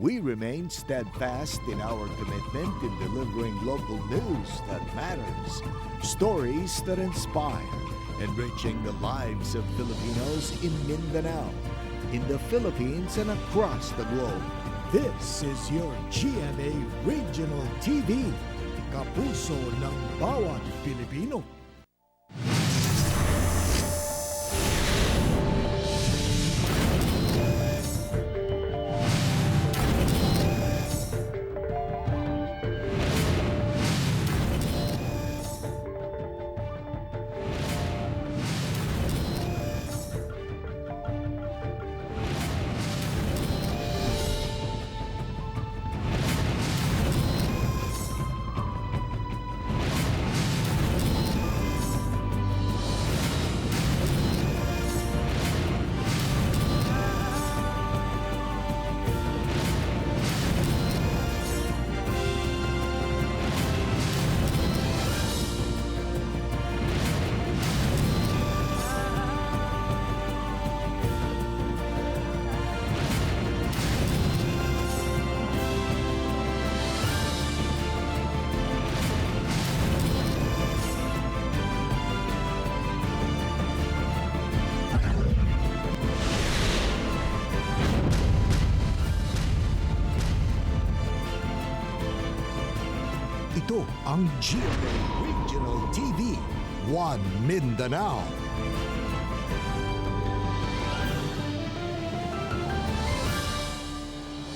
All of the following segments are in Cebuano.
We remain steadfast in our commitment in delivering local news that matters, stories that inspire, enriching the lives of Filipinos in Mindanao, in the Philippines, and across the globe. This is your GMA Regional TV, kapuso ng bawat Pilipino. Ito ang GMA Regional TV, One Mindanao.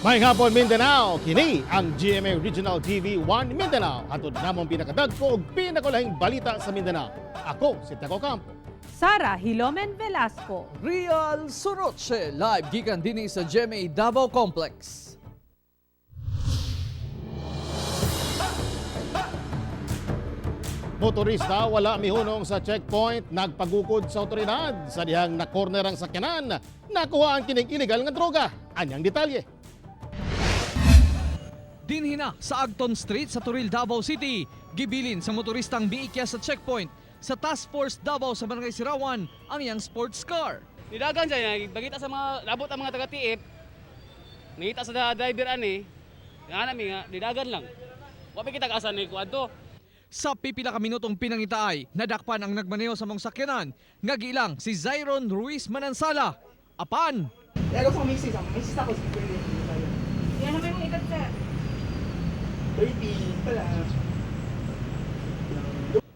Maayong hapon, Mindanao, kini ang GMA Regional TV 1 Mindanao. Hatod namong pinakadagko ug pinakulahing balita sa Mindanao. Ako si Taco Campo. Sara Hilomen Velasco. Real Soroche, live gikan dinhi sa GMA Davao Complex. Motorista wala mihunong sa checkpoint, nagpagukod sa otoridad sa dihang na-corner ang sakyanan, nakuha ang kining illegal nga droga. Anyang detalye. Dinhi na sa Agton Street sa Toril, Davao City, gibilin sa motoristang miikya sa checkpoint sa Task Force Davao sa Barangay Sirawan ang iyang sports car. Nidagan siya, bagita sa mga labot ang mga taga-TF. Nangita sa driver ani. Nga nami nga nidagan lang. Wa pa kita kaasa ni kuadto. Sa pipila ka minutong pinangitaay, nadakpan ang nagmaneho sa mong sakyanan nga giilang si Zyron Ruiz Manansala. Apan, Pero kung misis, ang misis ako si Perlin. Yan naman yung edad, sir. 30 pala.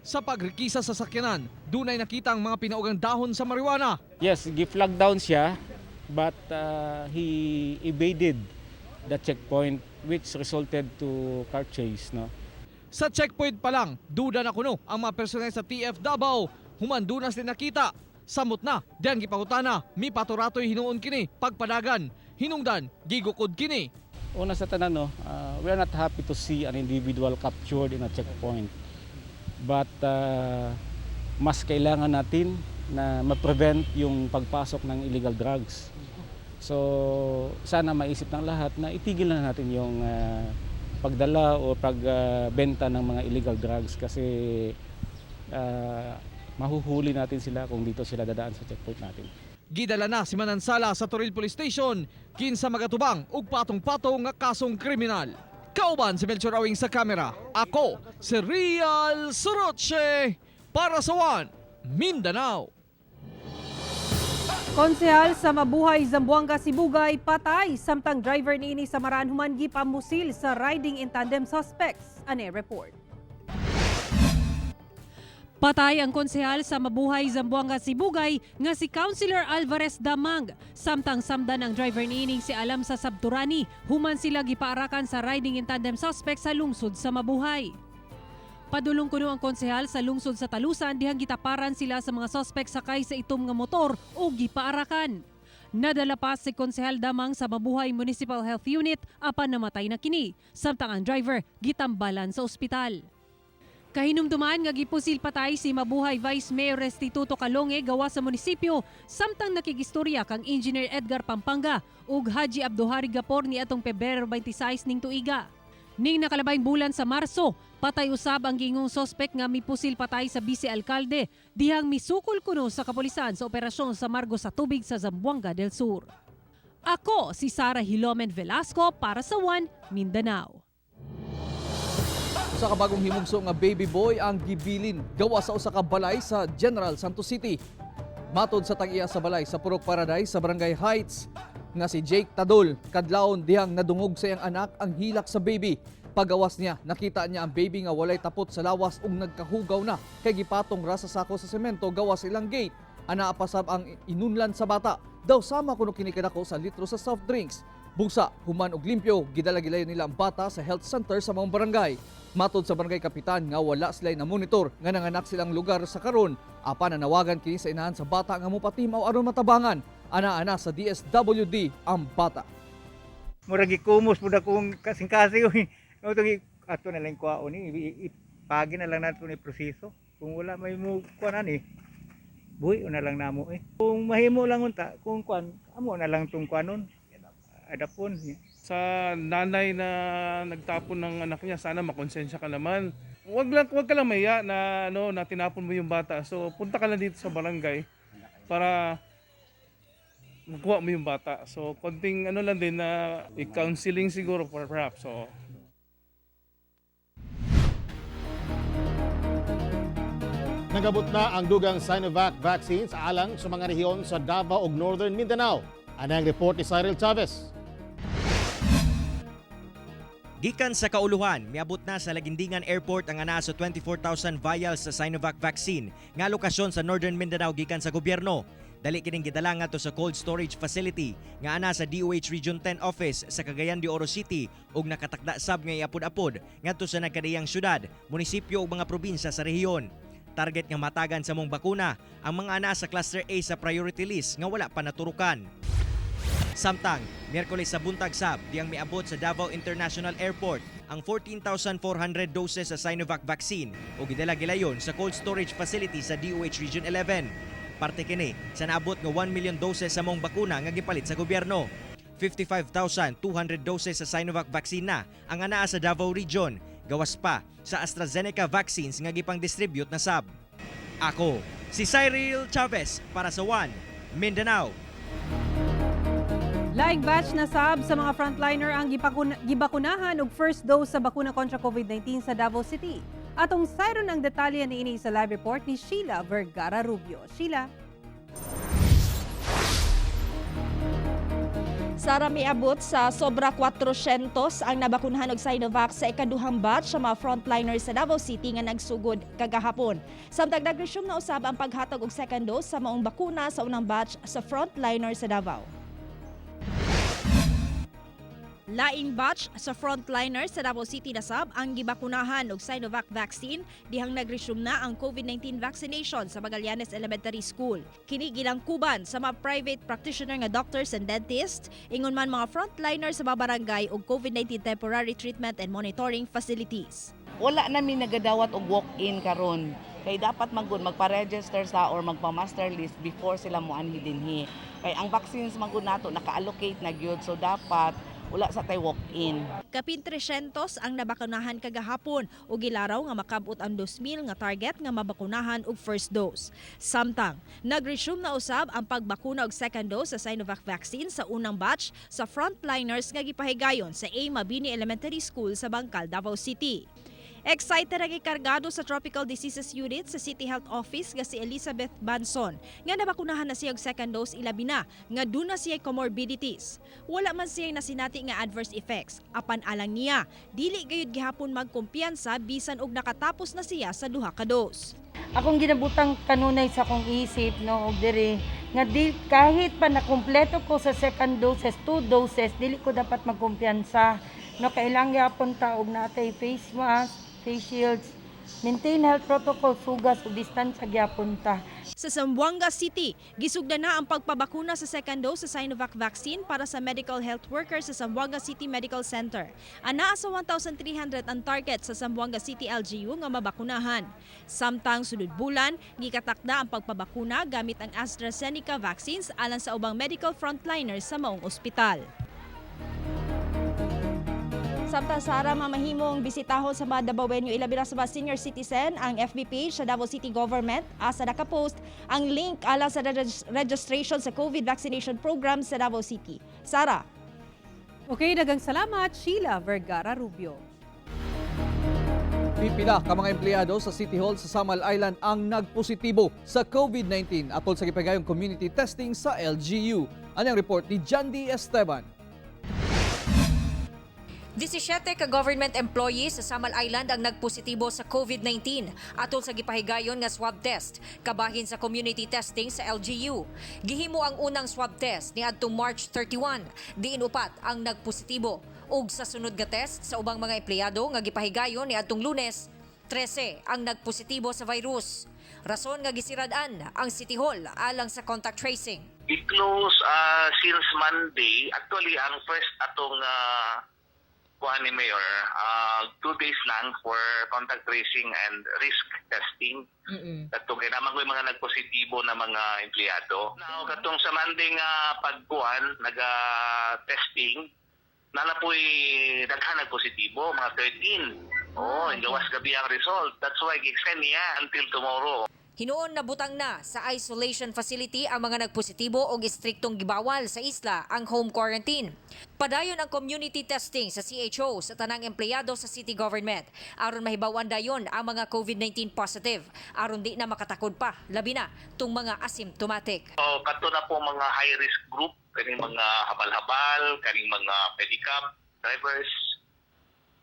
Sa pagrikisa sa sakyanan, dunay nakita ang mga pinaugang dahon sa marijuana. Yes, gi-flag down siya but he evaded the checkpoint which resulted to car chase, no. Sa checkpoint pa lang, duda na kuno ang mga personel sa TF Davao. Humandunas din nakita. Samot na, diyan gipangutana, mi paturatoy hinuon kini, pagpadagan. Hinungdan, gigukod kini. Una sa tanan, no, we are not happy to see an individual captured in a checkpoint. But mas kailangan natin na ma-prevent yung pagpasok ng illegal drugs. So sana maisip ng lahat na itigil na natin yung pagdala o pagbenta ng mga illegal drugs kasi mahuhuli natin sila kung dito sila dadaan sa checkpoint natin. Gidala na si Manansala sa Toril Police Station, kinsa magatubang og patong-patong nga kasong kriminal. Kauban si Melchor Awing sa kamera. Ako, si Real Soroche para sa One Mindanao. Konsehal sa Mabuhay, Zamboanga, Sibugay, patay samtang driver niini sa Maraan human gipamusil sa riding in tandem suspects. Ane report. Patay ang konsehal sa Mabuhay, Zamboanga, Sibugay nga si Councilor Alvarez Damang. Samtang samdan ang driver niining si Alam sa Sabturani, human sila gipaarakan sa riding in tandem suspect sa lungsod sa Mabuhay. Padulong kuno ang konsehal sa lungsod sa Talusan dihang gitaparan sila sa mga sospek sakay sa itom nga motor o gipaarakan. Nadala pa si Konsehal Damang sa Mabuhay Municipal Health Unit apan namatay na kini, samtang ang driver gitambalan sa ospital. Kahinumduman nga gipusil patay si Mabuhay Vice Mayor Restituto Kalonge gawa sa munisipyo samtang nakigistorya kang Engineer Edgar Pampanga ug Haji Abduhari Gapor ni atong Pebrero 26 ning tuiga. Ning nakalabayng bulan sa Marso, patay usab ang giingong sospek nga mipusil patay sa vice alkalde dihang misukol kuno sa kapulisan sa operasyon sa Margo sa tubig sa Zamboanga del Sur. Ako si Sara Hilomen Velasco para sa One Mindanao. Usa ka bagong himugso nga baby boy ang gibilin gawa sa usa ka balay sa General Santos City. Matod sa tag-iya sa balay sa Purok Paradise sa Barangay Heights nga si Jake Tadol, kadlawon dihang nadungog sa iyang anak ang hilak sa baby. Pagawas niya, nakita niya ang baby nga walay tapot sa lawas ug nagkahugaw na kay gipatong ra sa sako sa semento gawas ilang gate. Anaa pa sab ang inunlan sa bata. Daw sama kuno kini kadako sa litro sa soft drinks. Busa, human og limpyo, gidala gilayon nila ang bata sa health center sa maong barangay. Matod sa barangay kapitan nga wala sila na monitor nga nanganak silang lugar sa karon. Apan nanawagan kini sa inahan sa bata nga mopatimaw aron matabangan. Ana-ana sa DSWD ang bata. Murag gikumos pud akong kasing-kasing. Uy. No, itong ato na lang kuwaon ni ipagi na lang nato ni proseso. Kung wala may mo kuan ani, buhi na lang namo eh. Kung mahimo lang unta, kung kuan, amo na lang tong kuanon. Adapon. Sa nanay na nagtapon ng anak niya, sana makonsensya ka naman. Wag ka lang mahiya na ano na tinapon mo yung bata. So punta ka lang dito sa barangay para makuha mo yung bata. So konting ano lang din na i-counseling siguro perhaps. So Nagabot na ang dugang Sinovac vaccine sa alang sa mga rehiyon sa Davao ug Northern Mindanao. Ana ang report ni Cyril Chavez. Gikan sa kauluhan, miabot na sa Lagindingan Airport ang ana sa 24,000 vials sa Sinovac vaccine nga lokasyon sa Northern Mindanao gikan sa gobyerno. Dali kining gidala ngadto sa cold storage facility nga ana sa DOH Region 10 office sa Cagayan de Oro City ug nakatakda sab nga iapod-apod ngadto sa nagkadiyang syudad, munisipyo ug mga probinsya sa rehiyon. Target nga matagan sa mong bakuna ang mga ana sa Cluster A sa priority list nga wala pa naturukan. Samtang, Miyerkules sa buntag sab, diyang miabot sa Davao International Airport ang 14,400 doses sa Sinovac vaccine o gidala gilayon sa cold storage facility sa DOH Region 11. Parte kini sa naabot nga 1 million doses sa mong bakuna nga gipalit sa gobyerno. 55,200 doses sa Sinovac vaccine na ang anaa sa Davao Region, gawas pa sa AstraZeneca vaccines nga gipang-distribute na sab. Ako, si Cyril Chavez para sa One Mindanao. Laing batch na sab sa mga frontliner ang gibakunahan og first dose sa bakuna kontra COVID-19 sa Davao City. Atong sayron ang detalye niini sa live report ni Sheila Vergara Rubio. Sheila. Sara, miabot sa sobra 400 ang nabakunahan og Sinovac sa ikaduhang batch sa mga frontliners sa Davao City nga nagsugod kagahapon. Samtang nag-resume na usab ang paghatag og second dose sa maong bakuna sa unang batch sa frontliners sa Davao. Laing batch sa frontliners sa Davao City na sab ang gibakunahan og Sinovac vaccine dihang nag-resume na ang COVID-19 vaccination sa Magallanes Elementary School. Kini gilangkuban sa mga private practitioner nga doctors and dentists, ingon man mga frontliners sa mga barangay ug COVID-19 temporary treatment and monitoring facilities. Wala namin nagadawat og walk-in karon kay dapat man gud magpa-register sa or magpa-master list before sila moanhi dinhi, kay ang vaccines man gud nato naka-allocate na gyud, so dapat wala sa tay walk-in. Kapin 300 ang nabakunahan kagahapon ug gilaraw nga makabot ang 2,000 nga target nga mabakunahan og first dose. Samtang, nag-resume na usab ang pagbakuna og second dose sa Sinovac vaccine sa unang batch sa frontliners nga gipahigayon sa A. Mabini Elementary School sa Bangkal, Davao City. Excited ang ikargado sa Tropical Diseases Unit sa City Health Office nga si Elizabeth Banson nga nabakunahan na siya og second dose, ilabi na nga duna siya comorbidities. Wala man siya nasinati nga adverse effects. Apan alang niya, dili gayud gihapon magkumpiyansa bisan og nakatapos na siya sa duha ka dose. Akong ginabutang kanunay sa akong isip, no, og diri nga di kahit pa nakumpleto ko sa second doses, two doses, dili ko dapat magkumpiyansa, no. Kailangan gyapon ta og natay face mask, face shields, maintain health protocol, hugas ug distansya gyapon ta. Sa Zamboanga City, gisugdan na ang pagpabakuna sa second dose sa Sinovac vaccine para sa medical health workers sa Zamboanga City Medical Center. Anaa sa 1,300 ang target sa Zamboanga City LGU nga mabakunahan. Samtang sunod bulan, gikatakda ang pagpabakuna gamit ang AstraZeneca vaccines alang sa ubang medical frontliners sa maong ospital. Sa Samtang, Sara, mamahimong bisitahon sa mga Dabawenyo, ilabi na sa mga senior citizen, ang FB page sa Davao City Government asa nakapost ang link alang sa registration sa COVID vaccination program sa Davao City. Sara. Okay, daghang salamat, Sheila Vergara Rubio. Pipila ka mga empleyado sa City Hall sa Samal Island ang nagpositibo sa COVID-19 atol sa gipagayong community testing sa LGU. Anang report ni Jandy Esteban. 17 ka government employees sa Samal Island ang nagpositibo sa COVID-19 atol sa gipahigayon nga swab test kabahin sa community testing sa LGU. Gihimo ang unang swab test niadtong March 31, diin 4 ang nagpositibo. Ug sa sunod nga test sa ubang mga empleyado nga gipahigayon niadtong Lunes, 13 ang nagpositibo sa virus. Rason nga gisirad-an ang City Hall alang sa contact tracing. I-close since Monday. Actually, ang first atong kuha ni Mayor, 2 days lang for contact tracing and risk testing. Katong kay naman ko yung mga nagpositibo na mga empleyado. Now, katong sa Monday nga pagkuan, naga-testing, nalapoy daghan nagpositibo, mga 13. Oh, gawas gabi ang result. That's why gi-extend niya until tomorrow. Hinuon na butang na sa isolation facility ang mga nagpositibo og istriktong gibawal sa isla ang home quarantine. Padayon ang community testing sa CHO sa tanang empleyado sa city government aron mahibaw-an dayon ang mga COVID-19 positive aron di na makatakod pa, labi na tung mga asymptomatic. So, kato na po mga high risk group, kaning mga habal-habal, kaning mga pedicab drivers,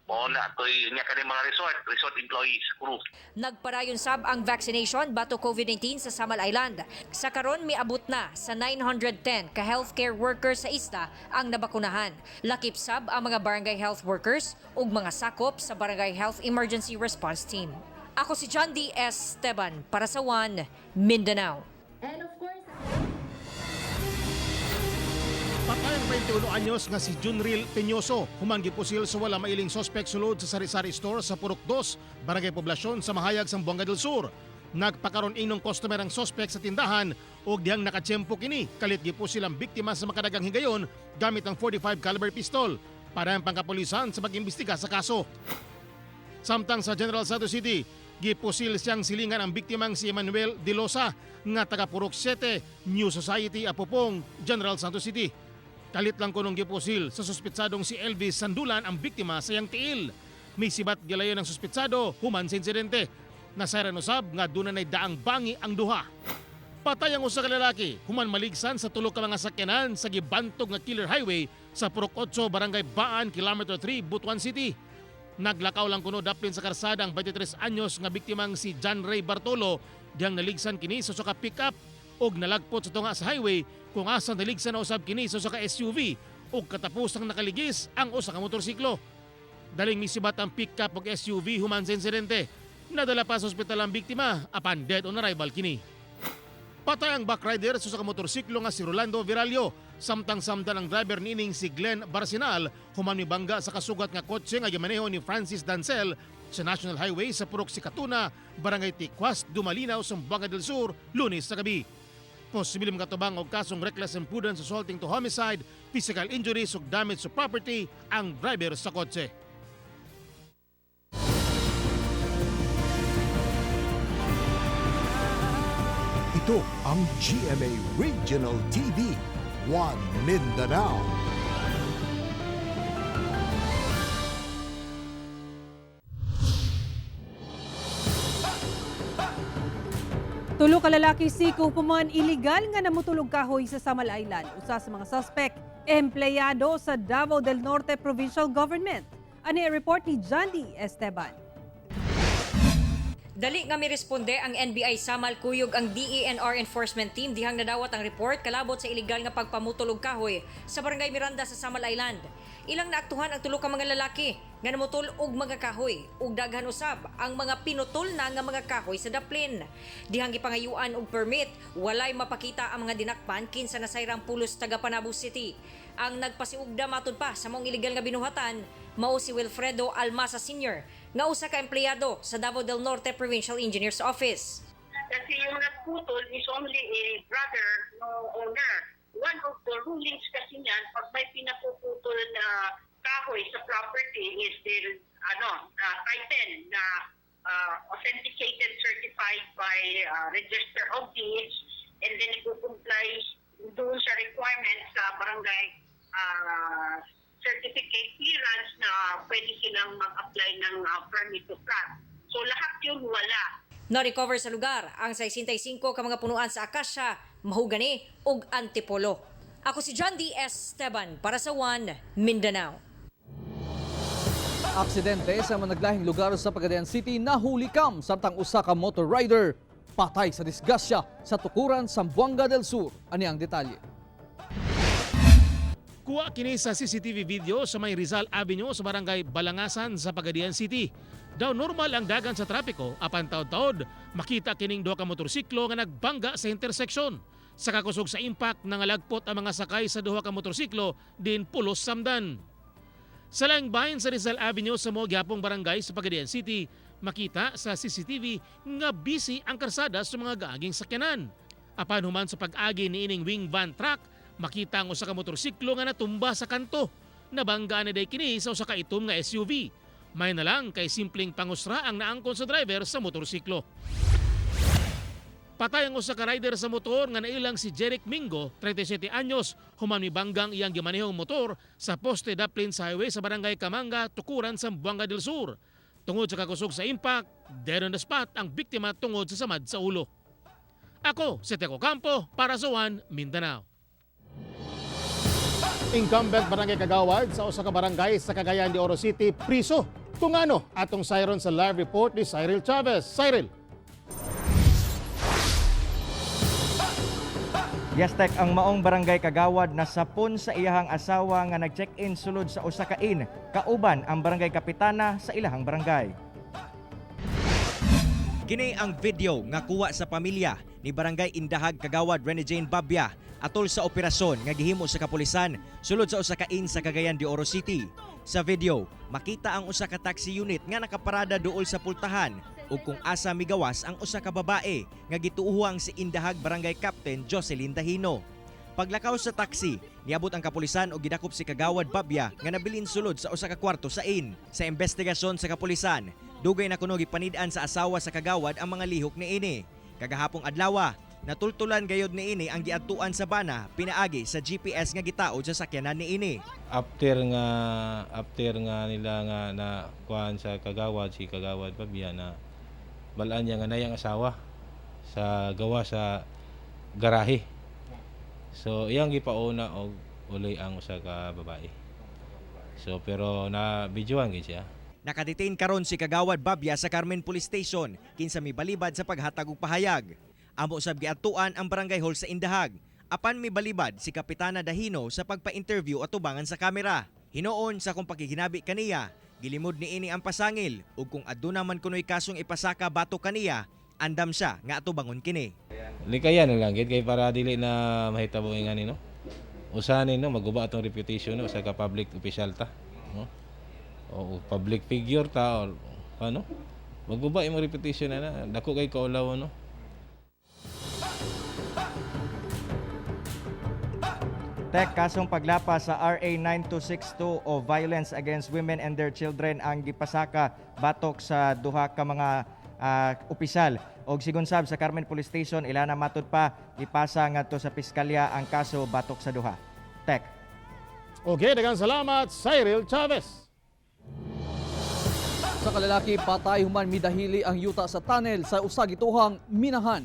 mo na toy nya kaning mga resort employees crew. Nagpadayon sab ang vaccination batok COVID-19 sa Samal Island. Sa karon miabot na sa 910 ka healthcare workers sa isla ang nabakunahan. Lakip sab ang mga barangay health workers ug mga sakop sa Barangay Health Emergency Response Team. Ako si John D. Esteban para sa One Mindanao. Patay ang 21 anyos nga si Junril Peñoso, human gipusil sa wala mailing sospek sulod sa sari-sari store sa Purok 2, Barangay Poblasyon sa Mahayag, Zamboanga del Sur. Nagpakaron inong customer ang sospek sa tindahan ug dihang nakatsyempo kini kalit gipusil ang biktima sa makadagang higayon gamit ang 45 caliber pistol para ang pangkapulisan sa pag-imbestiga sa kaso. Samtang sa General Santos City, gipusil siyang silingan ang biktimang si Emmanuel De Losa nga taga Purok 7, New Society, Apopong, General Santos City. Kalit lang kunong gipusil sa suspetsadong si Elvis Sandulan ang biktima sa iyang tiil. May sibat gilayon ang suspetsado human sa insidente. Nasayran usab nga duna nay daang bangi ang duha. Patay ang usa ka lalaki human maligsan sa tulo ka mga sakyanan sa gibantog nga killer highway sa Purok 8, Barangay Baan, Kilometer 3, Butuan City. Naglakaw lang kuno daplin sa karsada ang 23 anyos nga biktimang si John Ray Bartolo dihang naligsan kini sa usa ka pick-up og nalagpot sa tunga sa highway kung asa naligsan na usab kini sa usa ka SUV ug katapusang nakaligis ang usa ka motorsiklo. Daling misibat ang pick-up ug SUV human sa insidente. Nadala pa sa ospital ang biktima apan dead on arrival kini. Patay ang backrider sa usa ka motorsiklo nga si Rolando Viralio. Samtang samdan ang driver niining si Glenn Barcinal human mibangga sa kasugat nga kotse nga gimaneho ni Francis Dancel sa National Highway sa Purok Sikatuna, Barangay Tikwas, Dumalinao, Zamboanga del Sur, Lunes sa gabi. Posible makatubang og kasong reckless imprudence resulting to homicide, physical injuries ug damage to property ang driver sa kotse. Ito ang GMA Regional TV, One Mindanao. Tulo ka lalaki sikop human illegal nga namutol og kahoy sa Samal Island. Usa sa mga suspect, empleyado sa Davao del Norte Provincial Government. Ani ang report ni Jandy Esteban. Dali nga miresponde ang NBI Samal kuyog ang DENR Enforcement Team dihang nadawat ang report kalabot sa illegal nga pagpamutol og kahoy sa Barangay Miranda sa Samal Island. Ilang naaktuhan ang tulo ka mga lalaki nga namutol og mga kahoy ug daghan usab ang mga pinutol na nga mga kahoy sa daplin. Dihang gipangayuan og permit, walay mapakita ang mga dinakpan kinsa nasayrang pulos taga Panabo City. Ang nagpasiugda matud pa sa maong illegal nga binuhatan mao si Wilfredo Almasa Sr. nga usa ka empleyado sa Davao del Norte Provincial Engineers Office. Kasi yung nagputol is only a brother no owner. One of the rulings kasi niyan, pag may pinapuputol na kahoy. kahoy sa property is still ano, title na authenticated, certified by Register of Deeds, and then i-comply doon sa requirement sa barangay certificate clearance na pwede silang mag-apply ng permit to plant. So lahat yun wala. Na-recover sa lugar ang 65 ka mga punuan sa akasya, mahugani ug antipolo. Ako si John D. S. Esteban para sa One Mindanao. Aksidente sa managlahing lugar sa Pagadian City, nahuli kam samtang usa ka motor rider patay sa disgrasya sa Tukuran, Zamboanga del Sur. Ani ang detalye. Kuha kini sa CCTV video sa may Rizal Avenue sa barangay Balangasan sa Pagadian City. Daw normal ang dagan sa trapiko apan taod-taod makita kining duha ka motorsiklo nga nagbangga sa intersection. Sa kakusog sa impact, nangalagpot ang mga sakay sa duha ka motorsiklo din pulos samdan. Sa laing bahin sa Rizal Avenue sa mga gyapong barangay sa Pagadian City, makita sa CCTV nga busy ang karsada sa mga gaaging sakyanan. Apan human sa pag-agi niining wing van truck, makita ang usa ka motorsiklo nga natumba sa kanto. Nabangga na day kini sa usa ka itom nga SUV. May na lang kay simpleng pangusra ang naangkon sa driver sa motorsiklo. Patay ang usa ka rider sa motor nga nailang si Jeric Mingo, 37 anyos, human mibanggang iyang gimanehong motor sa poste daplin sa highway sa barangay Kamanga, Tukuran, Zamboanga del Sur. Tungod sa kakusog sa impact, dead on the spot ang biktima tungod sa samad sa ulo. Ako, si Teco Campo, para sa One Mindanao. Incumbent barangay kagawad sa usa ka barangay sa Cagayan de Oro City, priso. Kung ano, atong siron sa live report ni Cyril Chavez. Cyril. Yes, Tek, ang maong barangay kagawad na sapon sa iyahang asawa nga nag-check-in sulod sa usa ka inn, kauban ang barangay kapitana sa ilahang barangay. Kini ang video nga kuha sa pamilya ni Barangay Indahag Kagawad Rene Jane Babia atol sa operasyon nga gihimo sa kapulisan sulod sa usa ka inn sa Cagayan de Oro City. Sa video, makita ang usa ka taxi unit nga nakaparada duol sa pultahan ug kung asa migawas ang usa ka babae nga gituuhang si Indahag Barangay Captain Jocelyn Dahino. Paglakaw sa taxi, niabot ang kapulisan og gidakop si Kagawad Babya nga nabilin sulod sa usa ka kwarto sa inn. Sa investigasyon sa kapulisan, dugay na kuno gipanid-an sa asawa sa kagawad ang mga lihok niini. Kagahapong adlawa, natultulan gayod niini ang giadtuan sa bana pinaagi sa GPS nga gitaod sa sakyanan niini. After nga nila nga na kuan sa kagawad, si Kagawad Pabia, na balaan niya nga nayang asawa sa gawa sa garahe, so iyang gipauna og uloy ang usa ka babae, so pero na videoan gid siya. Nakadetain karon si Kagawad Babya sa Carmen Police Station kinsa mibalibad sa paghatag og pahayag. Amo sab giadtuan ang barangay hall sa Indahag. Apan mibalibad si Kapitana Dahino sa pagpa-interview atubangan sa kamera. Hinuon sa kung pakiginabi kaniya, gilimod niini ang pasangil ug kung aduna man kunoy kasong ipasaka batok kaniya, andam siya nga atubangon kini. Likayan na lang gid kay para dili na mahitabo nga ni, no, usanin, no, maguba atong reputation, no, usa ka public official ta, no, o public figure ta or ano, maguba imong reputation na, na dako kay kaulaw, no. Tek, kasong paglapa sa RA 9262 o Violence Against Women and Their Children ang gipasaka batok sa duha ka mga opisyal. Og sigon sab sa Carmen Police Station, ila na matud pa ipasa ngadto sa piskalya ang kaso batok sa duha. Tek. Okay, daghang salamat, Cyril Chavez. Sa kalalaki, patay human midahili ang yuta sa tunnel sa usa gituhang minahan.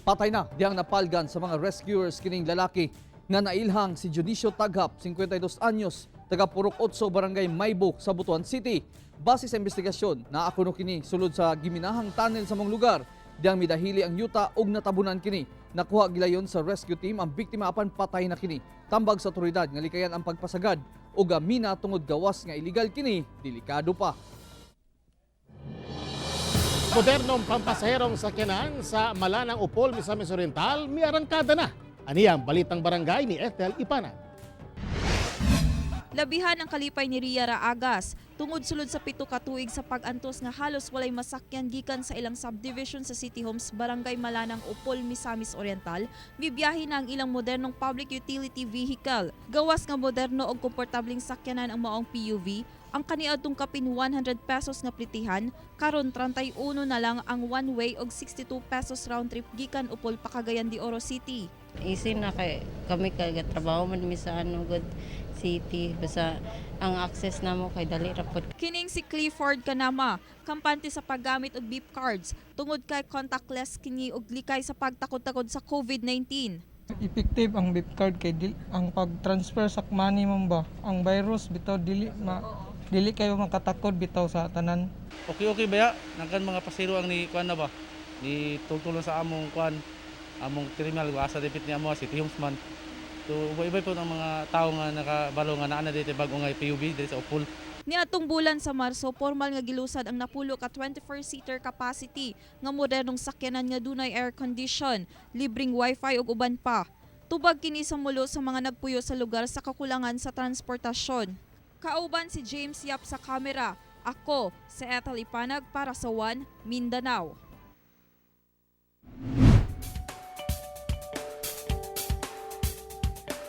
Patay na diyang napalgan sa mga rescuers kining lalaki nga nailhang si Dionisio Taghap, 52 anyos, taga Purok 8, Barangay Maybo sa Butuan City. Base sa investigasyon, naakuno kini sulod sa giminahang tunnel sa mong lugar diyang midahili ang yuta ug natabunan kini. Nakuha gilayon sa rescue team ang biktima apan patay na kini. Tambag sa otoridad nga likayan ang pagpasagad ug mina tungod gawas nga illegal kini, delikado pa. Modernong pampasaherong sakyanan sa Malanang Upol, Misamis Oriental, miarangkada na. Ani ang Balitang Barangay ni Ethel Ipana. Labihan ang kalipay ni Ria Raagas tungod sulod sa 7 ka tuig sa pag-antos nga halos walay masakyan gikan sa ilang subdivision sa City Homes, Barangay Malanang, Opol, Misamis Oriental, mibiyahe na ang ilang modernong public utility vehicle. Gawas nga moderno og komportableng sakyanan ang maong PUV, ang kaniadtong kapin 100 pesos nga plitihan, karon 31 na lang ang one way og 62 pesos round trip gikan Opol pa Cagayan de Oro City. Easy na kay kami kay trabaho man mi sa ano good city, basta ang access namo kay dali ra pod. Kining si Clifford Kanama, kampante sa paggamit og beep cards tungod kay contactless kini og likay sa pagtakod-takod sa COVID-19. Effective ang beep card kay ang pag-transfer sa money mo ba, ang virus bitaw dili kayo makatakod bitaw sa tanan. Okay okay ba ya? Nangkan mga pasero ang ni kuan na ba? Ni tultulong sa among kuan, among terminal asa dipit ni amo City Homes man. So ubay-ubay po ang mga tao nga nakabalo nga naa na dito bag-o nga PUV diri sa Opol. Niadtong bulan sa Marso, formal nga gilusad ang napulo ka 24-seater capacity nga modernong sakyanan nga dunay air condition, libreng wifi ug uban pa. Tubag kini sa mulo sa mga nagpuyo sa lugar sa kakulangan sa transportasyon. Kauban si James Yap sa kamera. Ako, si Ethel Ipanag para sa One Mindanao.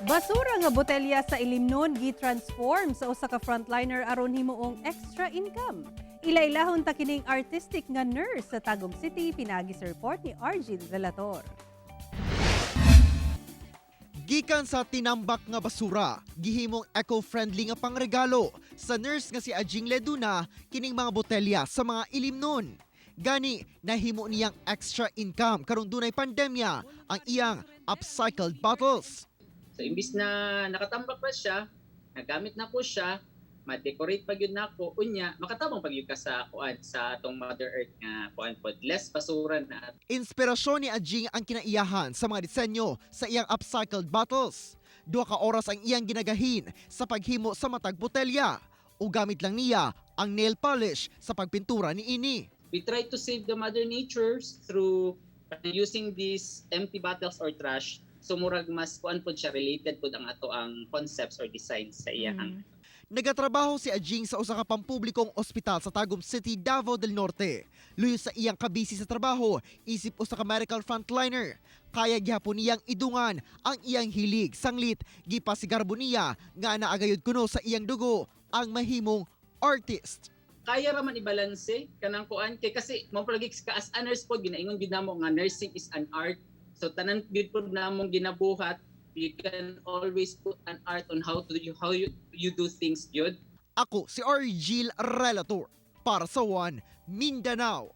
Basura nga botelya sa ilimnon gi-transform sa usa ka frontliner aron himuong extra income. Ilailahon ta kining artistic nga nurse sa Tagum City, pinaagi sa report ni Argil Relator. Gikan sa tinambak nga basura, gihimong eco-friendly nga pangregalo sa nurse nga si Ajing Leduna kining mga botelya sa mga ilimnon. Gani, nahimo niyang extra income karong dunay pandemya ang iyang upcycled bottles. So imbis na nakatambak pa siya, nagamit na ko siya, ma-decorate pa gyud nako, unya makatabang pa gyud ka sa kuan sa atong Mother Earth nga kuan pod, less basura na. Inspirasyon ni Ajing ang kinaiyahan sa mga disenyo sa iyang upcycled bottles. 2 ka oras ang iyang ginagahin sa paghimo sa matag botelya. O gamit lang niya ang nail polish sa pagpintura ni ini. We try to save the mother natures through using these empty bottles or trash. So murag mas kuan pod siya, related pod ang ato ang concepts or designs sa iyang. Nagatrabaho si Ajing sa usa ka pampublikong ospital sa Tagum City, Davao del Norte. Luyo sa iyang kabisi sa trabaho, isip usa ka medical frontliner. Kaya gihapon niyang idungan ang iyang hilig sanglit gipasigarbo niya nga naa gayud kuno sa iyang dugo ang mahimong artist. Kaya ra man ibalanse kanang kuan kay kasi mo palagi ka as a nurse pod, ginaingon gyud namo nga nursing is an art. So tanan gyud pod namong ginabuhat, you can always put an art on how you do things gyud. Ako si Argil Relator para sa One Mindanao.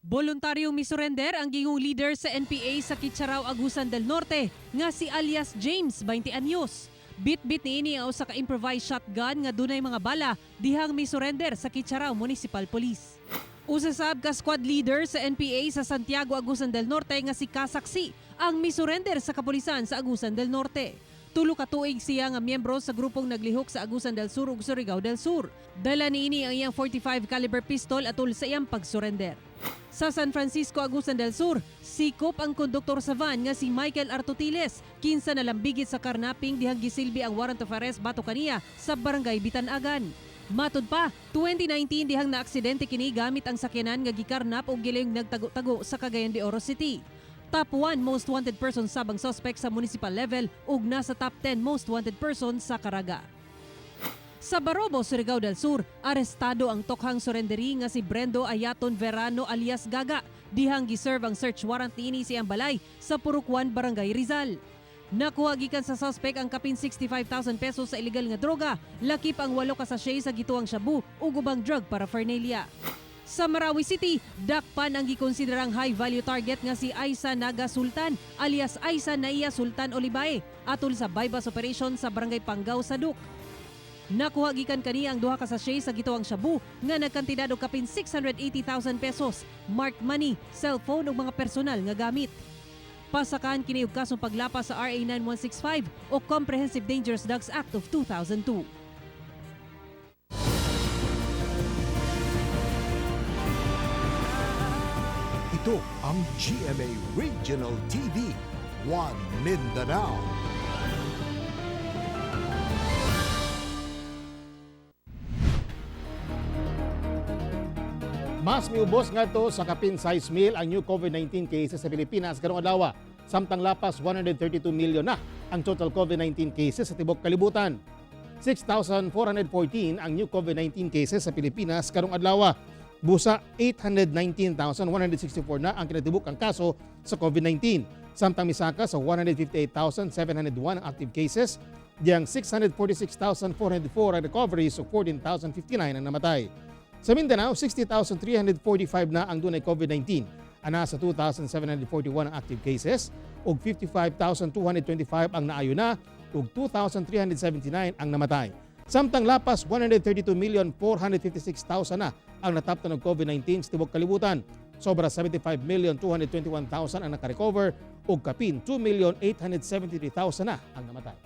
Voluntaryong misurrender ang gingong leader sa NPA sa Kitcharao, Agusan del Norte nga si alias James, 20 anyos. Bit-bit niini ang usa ka improvised shotgun nga dunay mga bala dihang misurrender sa Kitcharao Municipal Police. Usa sab ka squad leader sa NPA sa Santiago, Agusan del Norte nga si Kasaksi ang misurrender sa kapulisan sa Agusan del Norte. 3 ka tuig siya nga miyembro sa grupong naglihok sa Agusan del Sur ug Surigao del Sur. Dala niini ang iyang 45 caliber pistol atol sa iyang pagsurrender. Sa San Francisco, Agusan del Sur, sikop ang konduktor sa van nga si Michael Artutiles, kinsa nalambigit sa carnapping dihang gisilbi ang warrant of arrest batok kaniya sa barangay Bitanagan. Matud pa, 2019 dihang naaksidente kini gamit ang sakyanan nga gikarnap og giling nagtago-tago sa Cagayan de Oro City. Top 1 most wanted person sab ang suspect sa municipal level ug nasa top 10 most wanted person sa Caraga. Sa Barobo, Surigao del Sur, arestado ang tokhang surrenderee nga si Brendo Ayaton Verano alias Gaga. Dihang giserve ang search warrant niini sa iyang balay sa Purok 1, Barangay Rizal. Nakuha gikan sa suspect ang kapin 65,000 pesos sa illegal nga droga, lakip ang 8 ka sachet sa gituwang shabu ug ubang drug paraphernalia. Sa Marawi City, dakpan ang gikonsiderang high value target nga si Aisa Naga Sultan alias Aisa Naia Sultan Olibae atol sa buy-bust operation sa Barangay Panggao sa Duc. Nakuha gikan kaniya ang 2 ka sachet sa gituwang shabu nga nagkantidad og kapin 680,000 pesos, marked money, cellphone ug mga personal nga gamit. Pasakan kini og kasong paglapas sa RA 9165 o Comprehensive Dangerous Drugs Act of 2002. Ito ang GMA Regional TV, One Mindanao. Mas miubos ngadto sa kapin 6 mil ang new COVID-19 cases sa Pilipinas karong adlaw. Samtang lapas 132 million na ang total COVID-19 cases sa tibok kalibutan. 6,414 ang new COVID-19 cases sa Pilipinas karong adlaw. Busa 819,164 na ang kinatibuk ang kaso sa COVID-19. Samtang misaka sa 158,701 ang active cases, diyang 646,404 ang recoveries ug 14,059 ang namatay. Sa Mindanao, 60,345 na ang dunay COVID-19. Ana sa 2,741 ang active cases ug 55,225 ang naayo na ug 2,379 ang namatay. Samtang lapas 132,456,000 na ang nataptan og COVID-19 sa tibuok kalibutan. Sobra 75,221,000 ang nakarecover ug kapin 2,873,000 na ang namatay.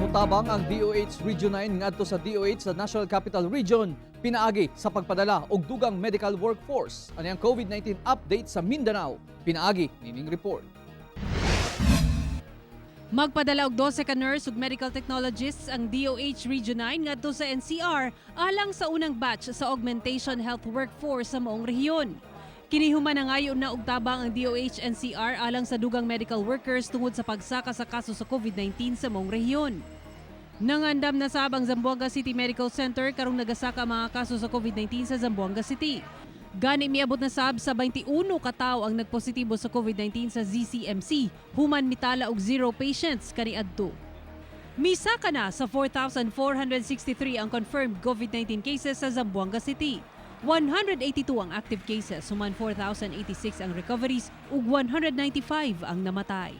Mutabang ang DOH Region 9 ngadto sa DOH sa National Capital Region pinaagi sa pagpadala og dugang medical workforce. Ani ang COVID-19 update sa Mindanao? Pinaagi nining report. Magpadala og 12 ka nurse ug medical technologists ang DOH Region 9 ngadto sa NCR alang sa unang batch sa augmentation health workforce sa maong rehiyon. Kini human nangayo na og tabang ang DOH NCR alang sa dugang medical workers tungod sa pagsaka sa kaso sa COVID-19 sa maong rehiyon. Nangandam na sab ang Zamboanga City Medical Center karong nagasaka mga kaso sa COVID-19 sa Zamboanga City. Gani miabot na sab sa 21 ka tawo ang nagpositibo sa COVID-19 sa ZCMC human mitala og zero patients kaniadto. Misaka na sa 4,463 ang confirmed COVID-19 cases sa Zamboanga City. 182 ang active cases, human 4,086 ang recoveries ug 195 ang namatay.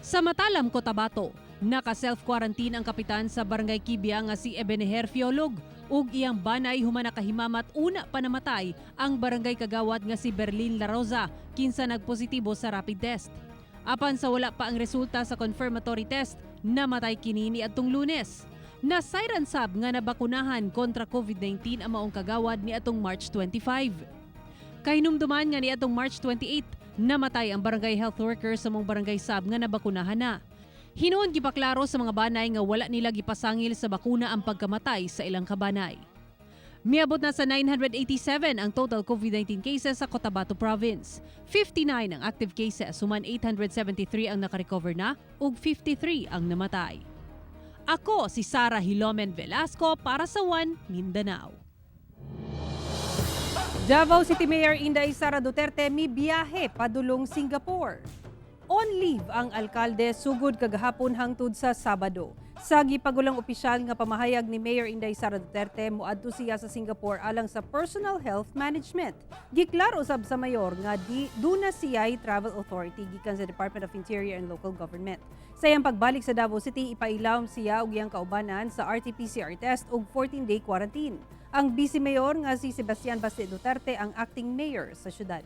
Sa Matalam, Cotabato, naka-self-quarantine ang kapitan sa Barangay Kibia nga si Ebeneher Fiolog ug iyang banay human nakahimamat una pa namatay ang barangay kagawad nga si Berlin La Rosa kinsa nagpositibo sa rapid test. Apan sa wala pa ang resulta sa confirmatory test, namatay kini niadtong Lunes. Nasayran sab nga nabakunahan kontra COVID-19 ang maong kagawad niadtong March 25. Kahinumduman nga niadtong March 28, namatay ang barangay health worker sa maong barangay sab nga nabakunahan na. Hinuon gipaklaro sa mga banay nga wala nila gipasangil sa bakuna ang pagkamatay sa ilang kabanay. Miabot na sa 987 ang total COVID-19 cases sa Cotabato Province. 59 ang active cases, human 873 ang nakarecover na ug 53 ang namatay. Ako si Sara Hilomen Velasco para sa One Mindanao. Davao City Mayor Inday Sara Duterte mibiyahe padulong Singapore. On leave ang alkalde sugod kagahapon hangtod sa Sabado. Sa gipagulang opisyal nga pamahayag ni Mayor Inday Sara Duterte, moadto siya sa Singapore alang sa personal health management. Giklaro usab sa mayor nga di duna siya'y travel authority gikan sa Department of Interior and Local Government. Sa iyang pagbalik sa Davao City, ipailawom siya ug iyang kaubanan sa RT-PCR test ug 14-day quarantine. Ang Vice Mayor nga si Sebastian Baste Duterte ang acting mayor sa syudad.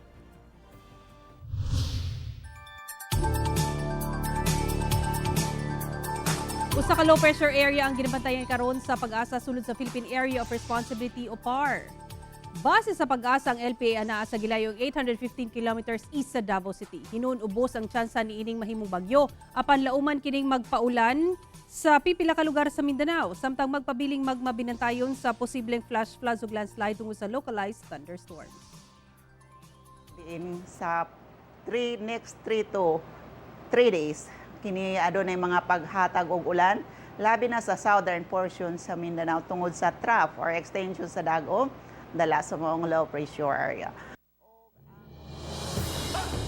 Usa ka low pressure area ang ginabantayan karon sa PAGASA sulod sa Philippine Area of Responsibility o PAR. Base sa PAGASA, ang LPA anaa sa gilayong 815 kilometers east sa Davao City. Hinuon ubos ang tsansa niining mahimong bagyo apan lauman kining magpaulan sa pipila ka lugar sa Mindanao samtang magpabiling magmabinantayon sa posibleng flash floods ug landslide tungod sa localized thunderstorms. Diin sa next 3 to 3 days kini adunay mga paghatag og ulan labi na sa southern portion sa Mindanao tungod sa trough or extension sa dag-om dala sa maong low pressure area.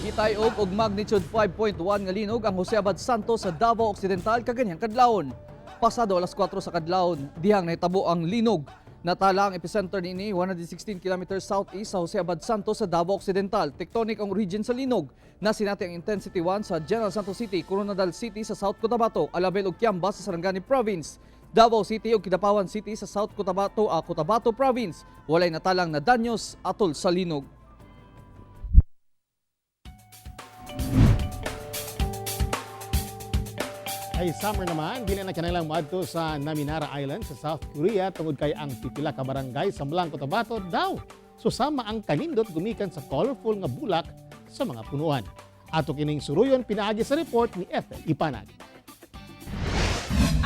Gitay-og og magnitude 5.1 nga linog ang Jose Abad Santos sa Davao Occidental kaganhang kadlawon. Pasado alas 4 sa kadlawon, dihang nahitabo ang linog. Natala ang epicenter niini 116 kilometers southeast sa Jose Abad Santos sa Davao Occidental. Tectonic ang origin sa linog. Nasinati ang intensity 1 sa General Santos City, Coronadal City sa South Cotabato, Alabel ug Kiamba sa Sarangani Province. Davao City ug Kidapawan City sa South Cotabato Province. Walay natalang na danyos atol sa linog. Ay summer naman, dili na kinahanglang moadto sa Naminara Island sa South Korea tungod kay ang pipila ka barangay sa Mlang, Cotabato daw. Susama ang kanindot gumikan sa colorful nga bulak sa mga punuan. Ato kining suruyon pinaagi sa report ni Ethel Ipanag.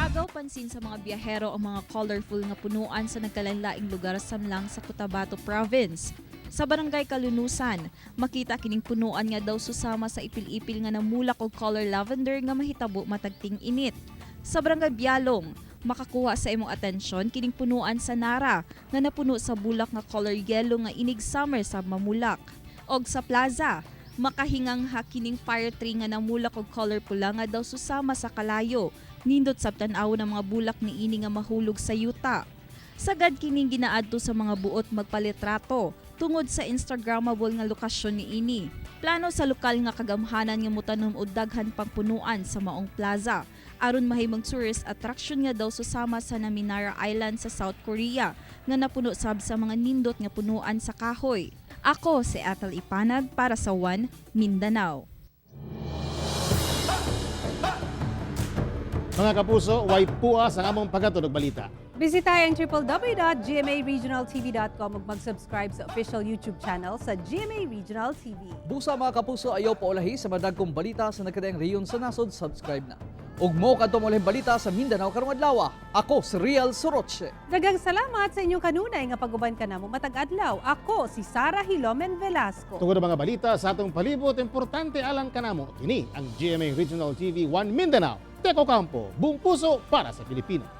Nagaagaw pansin sa mga biyahero ang mga colorful nga punuan sa nagkalainlaing lugar samlang sa Cotabato Province. Sa Barangay Kalunusan, makita kining punuan nga daw susama sa ipil-ipil nga namulak og color lavender nga mahitabo matag ting-init. Sa Barangay Bialong, makakuha sa imong atensyon kining punuan sa Nara nga napuno sa bulak nga color yellow nga inig summer sa mamulak. Og sa plaza, makahingangha kining fire tree nga namulak og color pula nga daw susama sa kalayo. Nindot sab tan-awon ang mga bulak niini nga mahulog sa yuta. Sagad kining ginaadto sa mga buot magpalitrato tungod sa instagrammable nga lokasyon niini. Plano sa lokal nga kagamhanan nga motanom og daghan pang punuan sa maong plaza aron mahimong tourist attraction nga daw susama sa Naminara Island sa South Korea nga napuno sab sa mga nindot nga punuan sa kahoy. Ako si Ethel Ipanag para sa One Mindanao. Mga kapuso, way puas ang among paghatod og balita. Bisitahin ang www.gmaregionaltv.com ug mag-subscribe sa official YouTube channel sa GMA Regional TV. Busa, mga kapuso, ayaw paulahi sa madagkong balita sa nagkadaiyang rehiyon sa nasod, subscribe na. Ug mo kadto mo balita sa Mindanao karong adlaw. Ako si Real Soroche. Daghang salamat sa inyong kanunay nga pag-uban kanamo matag adlaw. Ako si Sara Hilomen Velasco. Tungod ang mga balita sa atong palibot, importante alang kanamo. Kini ang GMA Regional TV 1 Mindanao. Teko Campo, buong puso para sa Pilipinas.